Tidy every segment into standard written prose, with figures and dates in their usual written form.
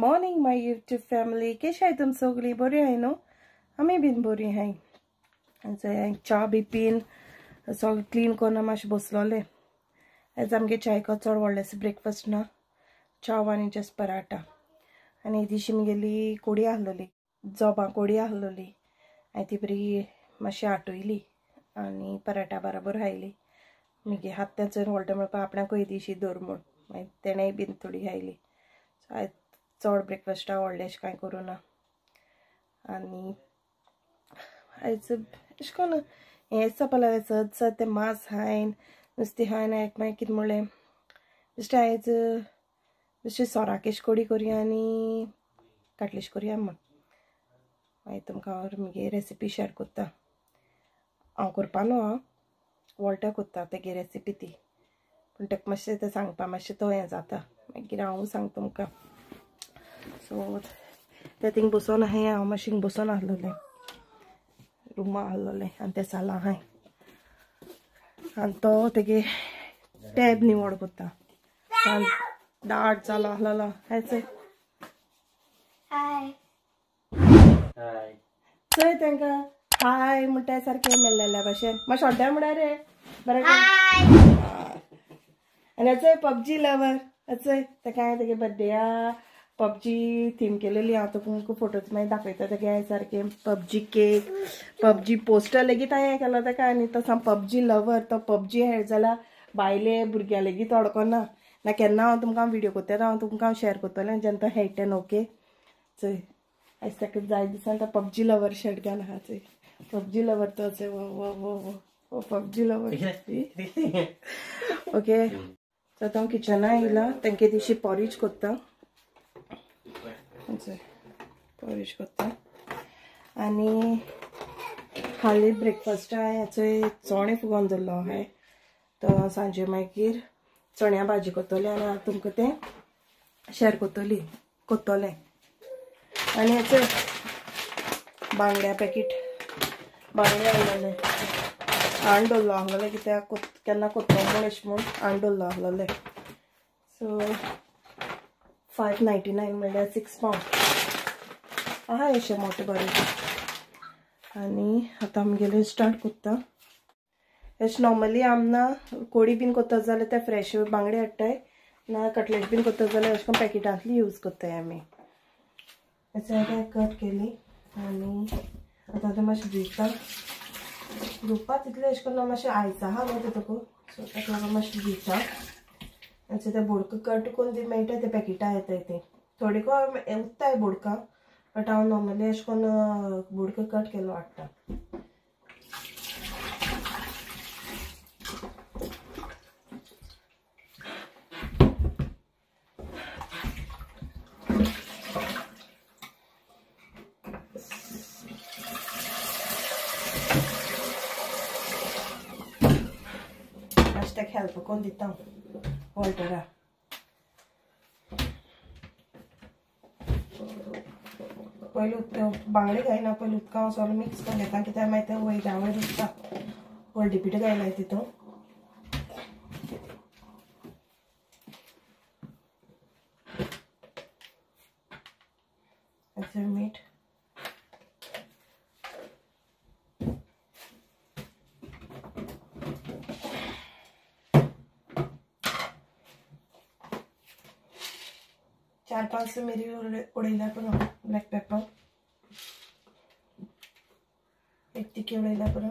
Morning my YouTube family. कशें आहाय तुम सगळीं? बरी आहाय न्हू? आमी बीन बरी आहाय. च्या बी पीन सगळें क्लीन करून मातशें बसलोलें. आयज आमगे च्यायको चड व्हडलें ब्रेकफास्ट ना, चाव आनी जस्ट पराठा. आनी दिशी म्हगेली कोडी आहलोली, जोबां कोडी आहलोली, हांवें ती बरी मातशी आटयली आनी पराठा बराबर खायली. मागीर हात चोयन व्हडलें म्हणपाक आपणाकूय येदीशी दवर म्हूण, मागीर तेणेय बीन थोडी खायली. सो आयज चड ब्रेकफास्टा व्हडलें अशें कांय करूं ना. आनी आयज अशें करून हें चपाला सद सद तें मांस खायन नुस्तें खायन एक मागीर कितें म्हणलें बेश्टें आयज बेश्टें सोराकेश कोडी करुया आनी काटलेश करुया म्हूण. मागीर तुमकां हांव म्हगे रेसिपी शेअर करता. हांव करपा न्हू, हांव वॉल्टर करता तेगे रेसिपी ती, पूण ताका मातशें तें सांगपा मातशें तो हें जाता, मागीर हांव सांगता तुमकां. सो तें थिंग बसोन आहाय, हांव मातशें बसोन आहलोलें, रुमा आहलोलें आनी तें सालां आहाय. आनी तो तेगे टॅब निवड करता, दाट जालो आहलोलो. हाय चोय तांकां हाय म्हणटा सारकें मेळ्ळेल्या भाशेन. मातशें हड्ड्या म्हळ्यार रे बरें. आनी चोय पबजी लवर, चोय ताका हांवें तेगे बड्डेया पबजी थीम केलेली. हांव तुमकां फोटो मागीर दाखयता. तेगे हांवें सारकें पबजी केक, पबजी पोस्टर लेगीत हांवें केलो ताका. आनी तो साम पबजी लवर, तो पबजी खेळ जाल्यार बायले भुरग्यां लेगीत अडकना ना. केन्ना हांव तुमकां व्हिडियो करता, हांव तुमकां शेअर करतलें जेन्ना तो खेळटा न्हू. ओके चोय आयज ताका जाय दिसान तो पबजी लवर शर्ट घाल आहा. चोय पबजी लवर तो, चोय वो वो वो पबजी लवर. ओके सो आतां हांव किचना येयला, तेंके दिशी पॉरीज करता. पॉरीज करता आनी हाली ब्रेकफास्टा हाचो चणे फुगोवन दवरलो आहाय, तो सांजे मागीर चण्या भाजी करतलें आनी हांव तुमकां तें शेअर करतली करतलें. आनी हाचो बांगड्या पॅकेट, बांगडे आहलोले हाण दवरलो आहलोले, कित्याक केन्ना करतलो म्हूण अशें म्हूण हाण दवरलो आहलोले. सो 5.99 म्हणल्यार 6 पावंड आहा अशें मोटें बरें. आनी आतां आमगेलें स्टार्ट करता. अशें नॉर्मली आमना कोडी बीन करता जाल्यार ते फ्रेश बांगडे हाडटाय ना, कटलेट बीन करता जाल्यार अशें करून पॅकेटांतली यूज करताय आमी. अशें कट केली आनी आतां तें मातशें धुयता. धुवपा तितलें अशें करून मातशें आयस आहा न्हू तेतूंक, सो ताका लागून मातशें धुयता. आनी ते बोडकां कट करून ती मेळटा ते पॅकेटां येताय ती, थोडे कोण उत्ताय बोडकां, बट हांव नॉर्मली अशें करून बोडकां कट केलो हाडटा. मातशें ताका हेल्प करून दिता वॉल्टरा. पयलीं उदक बांगडे घायना, पयलीं उदकां हांव सगळें मिक्स करून घेता, कित्याक मागीर तें वयल्या वयर उरता. हळदी पिठो घायलाय तितून. मीठ, चार पांच मिरी उडयल्यार पुरो, ब्लॅक पेपर एक तिकी उडयल्यार पुरो.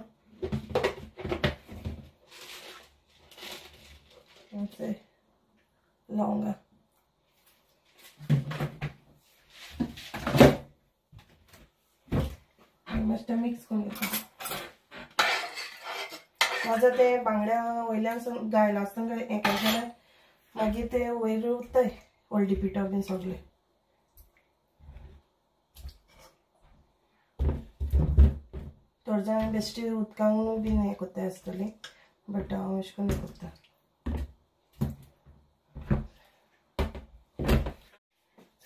लवंगा, मातशें मिक्स करून घेता. म्हाजो ते बांगड्या वयल्यान घायला आसतना हें केलें जाल्यार मागीर ते वयर उत्ताय हळदी पिठो बीन सगळें. थोडे जाण बेश्टे उदकांक बीन हें करताय आसतली, बट हांव अशें करून करता.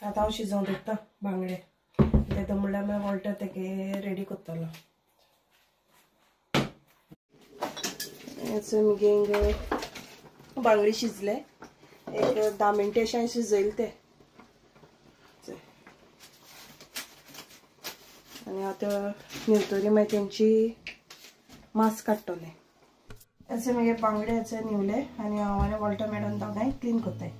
आतां हांव शिजोवन दवरता बांगडे, तें म्हणल्यार मागीर वॉल्टर तेगे रेडी करतलो. मुगे बांगडे शिजले, एक 10 मिनटां अशें हांवें शिजयलें तें. आनी आतां न्हिवतरी मागीर तेंची मास काडटलें. अशें मागीर बांगडे अशें न्हिवले आनी हांव आनी वॉल्टर मॅडम दोगांय क्लीन करताय.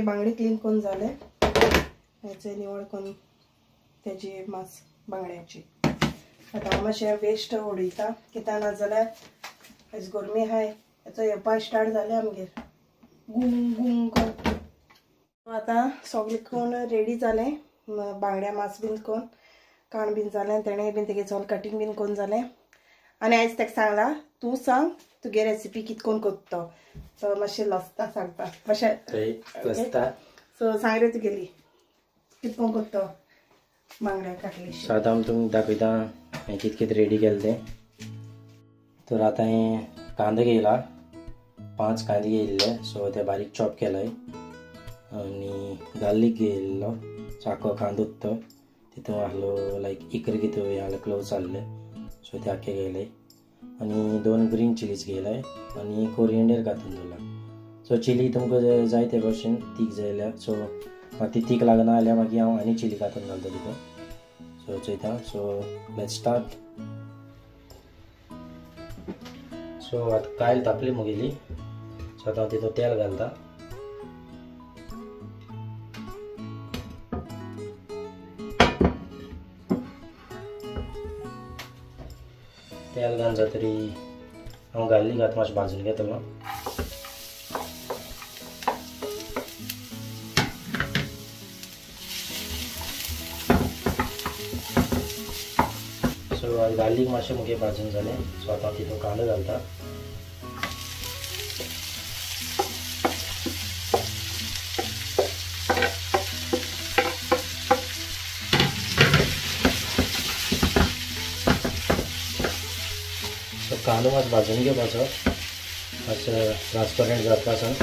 बांगडे क्लीन करून जाले, हेचे निवळ करून तेजी मास बांगड्याची. आतां हांव मातशें वेस्ट उडयता, कित्याक ना जाल्यार आयज गरमी आहाय, हेचो येवपा स्टार्ट जालें आमगेर गुंग गुंग करून. आतां सगळें करून रेडी जालें, बांगड्या मास बीन करून काण बीन जालें, तेणें बीन तेगे सगळें कटींग बीन करून जालें. आनी आयज ताका सांगलां तूं सांग तुगे रेसिपी कितें करून करता तो, मातशें लजता सांगता मातशें लजता. सो सांग रे तुगेली कितें करून करता बांगड्या काटली. सो आतां आमी तुमकां दाखयता हें कितें कितें रेडी केलें तें. तर आतां हें कांदे घेयला, 5 कांदे घेयल्ले, सो ते बारीक चॉप केलाय. आनी गार्लीक घेयल्लो, साको कांदो तो तितून आहलो लायक इकरा कितें आहले क्लोव्स आहले, सो ते आख्खे घेयले. आनी 2 ग्रीन चिलीज घेयलाय आनी कोरिएंडर घातून दवरला. सो चिली तुमकां जाय ते भशेन तीख जाय जाल्यार, सो म्हाका ती तीख लागना जाल्यार मागीर हांव आनी चिली घातून घालता तितून. सो चोयता. So let's start. सो आतां कायल तापली म्हगेली, सो आतां हांव तितून तेल घालता. तेल घालून जातरी हांव गार्लीक आतां मातशें भाजून घेतलो. सो गार्लीक मातशें मुगे भाजून जालें, सो आतां तितून कांदो घालता. सो कांदो मात भाजून घेवपाचो, मातसो ट्रान्सपरंट जाता पासून.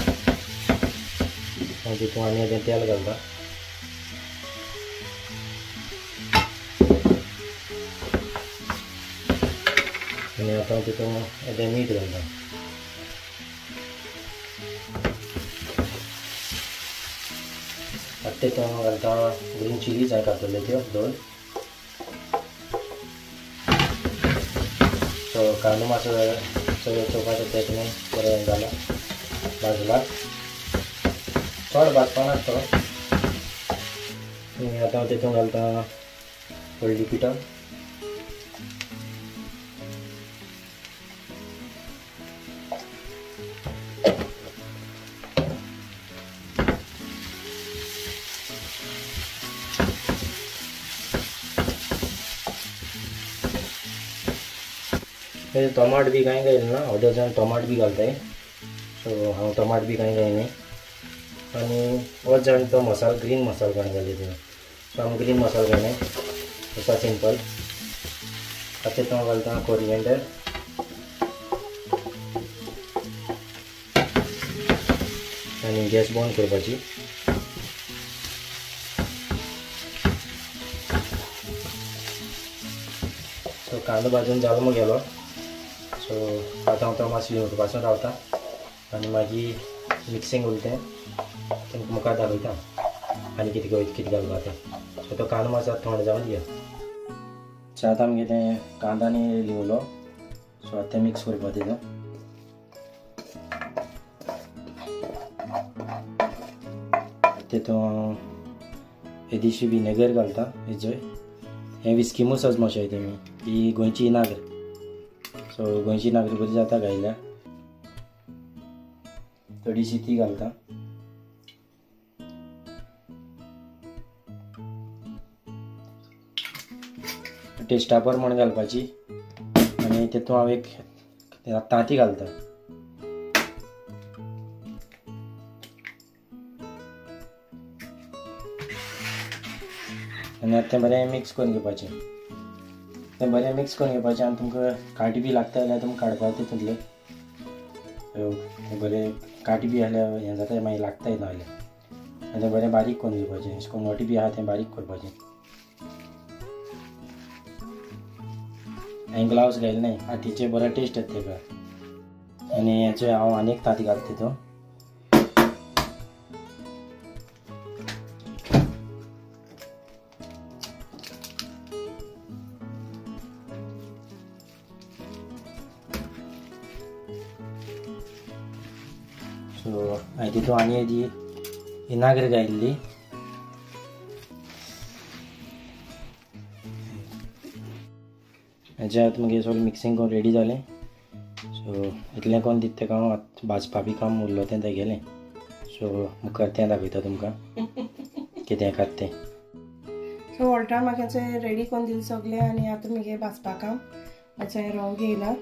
मागीर तितून आनी तें तेल घालता. आनी आतां तितून येदें मीठ घालता. आतां तितून घालता ग्रीन चिलीज हांवें घातलेल्यो त्यो 2. सो कांदो मातसो चोवपाचो तें बरें जाला भाजला, चड भाजपा नाका तो. आनी आतां तितून घालता हळदी पिठो, टमाट बी कांय घायलें ना, अर्दे जाण टमाट बी घालताय, सो हांव टमाट बी कांय घायना. आनी अर्द जाण तो मसालो ग्रीन मसालो कांय घाली तितून, सो हांव ग्रीन मसालो घायना, आसा सिंपल. आतां तितून घालता कोरिएंडर, आनी गॅस बंद करपाची. सो कांदो भाजून जालो म्हगेलो. सो आतां हांव तो मातसो लिवपासून रावता आनी मागीर मिक्सींग उरता तें तुमकां मुखार दाखयता आनी कितें कितें घालपा तें. सो तो कांदो मातसो थंड जावन दिया. सो आतां आमगें तें कांदो आनी लिवलो, सो आतां तें मिक्स करपा तितून. तितून येदीशी विनेगर घालता, हेजोय हें विस्की मुसज मातशें तुमी, ही गोंयची नागर, सो गोंयची नागरी बरी जाता घायल्यार. थोडीशी ती घालता. टेस्टा प्रमाण घालपाची. आनी तितून हांव एक तांती घालता. आनी आतां तें बरें मिक्स करून घेवपाचें. तें बरें मिक्स करून घेवपाचें आनी तुमकां काटी बी लागता जाल्यार तुमकां काडपाक तितूंतलें. तें बरें काटी बी आसल्यार हें जाता मागीर लागता ना जाल्यार आनी तें बरें बारीक करून घेवपाचें अशें करून मोटी बी आसा तें बारीक करपाचें. हांवें ग्लावज घायले नाय हातीचे बरो टेस्ट येता तेका. आनी हेचे हांव आनी एक तांती घालता तितून. सो हांवें तितून आनी ती विनाग्र घायल्ली. हेजे आतां मागीर सगळें मिक्सिंग करून रेडी जालें. सो इतलें करून दिता तेका हांव आतां भाजपा बी काम उरलो तें तेगेलें. सो मुखार तें दाखयता तुमकां कितें खात तें. सो वॉल्टान म्हाका रेडी करून दिलें सगळें आनी आतां मुगे भाजपा काम. आतां रव घेयला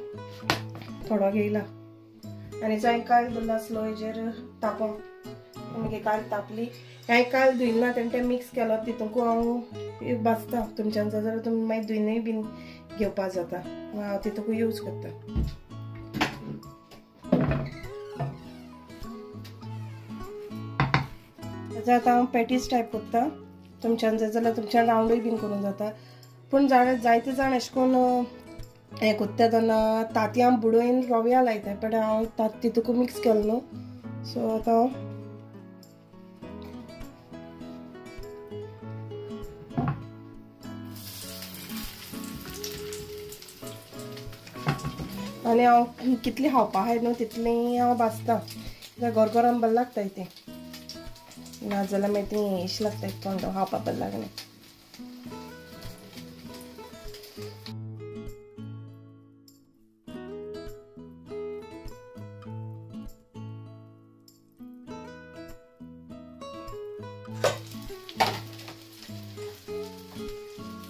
थोडो घेयला आनी जो हांवें काल दवरला स्लो हेजेर तापोंक मुगे काल तापली. हांवें काल धुयलें ना तेन्ना तें मिक्स केलो तितूंक हांव भाजता. तुमच्यान जाय जाल्यार तुमी मागीर धुयनूय बीन घेवपा जाता. हांव तितूंक यूज करता. आतां हांव पॅटीस टायप करता. तुमच्यान जाय जाल्यार तुमच्यान रावंडूय बीन करूंक जाता. पूण जायते जाण अशें करून हें करता तेन्ना तांतयां बुडोवन रव्या लायता बट हांव तितूंक मिक्स केलो न्हू. सो आतां हांव आनी हांव कितली खावपा आहाय न्हू तितली हांव भाजता. गरगरम बरें लागता तें नाजाल्यार मागीर ती एश लागता तोंड खावपा बरें लागना.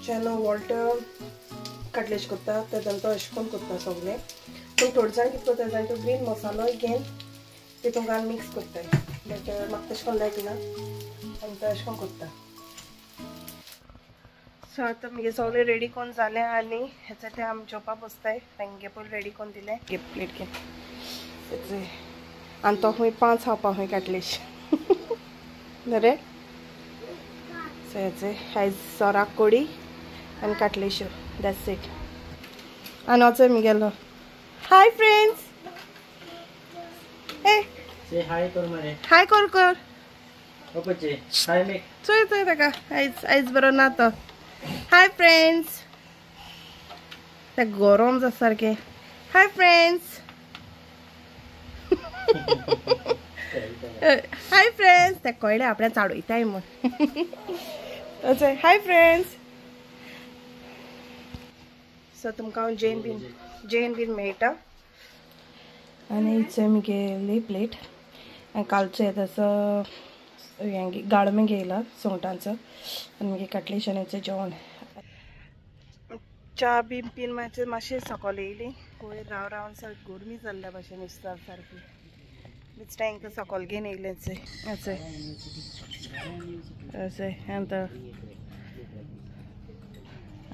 जेन्ना वॉल्टर कटलेश करता तेन्ना तो अशें करून करता सगळें. पूण थोडे जाण कितें करता जाण तो ग्रीन मसालोय घेवन तितूंत घालून मिक्स करताय. बट म्हाका तशें करून लायक ना आनी तो अशें करून करता. सो आतां मुगे सगळें रेडी करून जालें आनी हेचे ते आमी जेवपा बसताय. तांगे पयलीं रेडी करून दिलें घे प्लेट घे आनी तो खंय 5 खावपा खंय कटलेश बरें. सो हेचे आयज सोराक कोडी आनी काटलेश्यो that's it. आनी वचोय मुगेलो. हाय फ्रेंड्स ए हाय कर मरे हाय कर कर हाय मेक चोय चोय ताका आयज आयज बरो ना तो. हाय फ्रेंड्स ते गरम जाता सारकें. हाय फ्रेंड्स हाय फ्रेंड्स ते कळ्ळें आपल्या चाडयताय म्हूण. Hi friends. सो तुमकां हांव जेन बीन मेळटा. आनी चोय मुगेली प्लेट. कालचो येतासो गाळमे घेयला सुंगटांचो आनी मागीर कटलेश आनी जेवण. च्या बी पीन मातशें मातशें सकयल येयली. वयर राव रावन सारकी गरमी जाल्ल्या भाशेन दिसता सारकी. मिचटां हांकां सकयल घेवन येयलें चोय अशें अशें आनी तो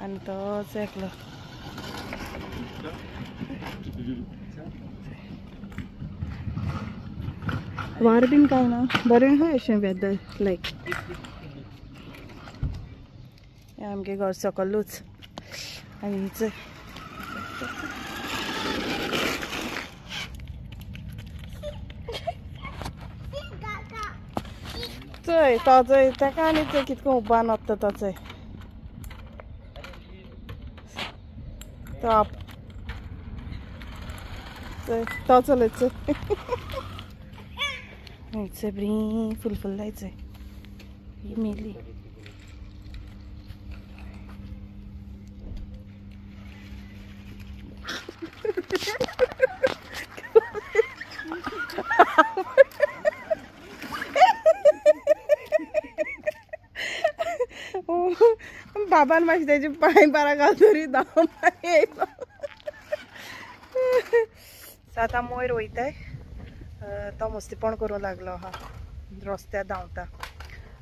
आनी तोच एकलो. वार बीन काय ना बरें आहा अशें वेदर लायक. आमगे घर सकलूच आनी चोय चोय तो चोय ताका आनी चोय कितको उबान वता तो चोय तो चोय तो चलय चोय बरी फुलफुल्लाय चोय ही मेली. बाबान मातशें तेजे पांय बारा घाल तरी धांव येयलो. सो आतां मोयर वयताय तो मस्तीपण करूंक लागलो आहा रस्त्यार धांवता.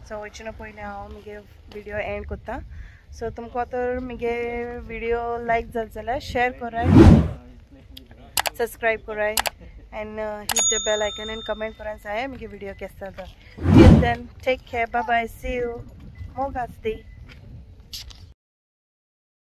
सो वयचे न्हू पयलीं हांव मुगे विडियो एंड करता. सो तुमकां तर मुगे विडियो लायक जाल जाल्यार शेयर कराय, सबस्क्रायब कराय. And hit the bell icon and comment करून सांगा मुगे व्हिडिओ केसो जालो. Till then, take care, bye bye, see you. मोग आसती.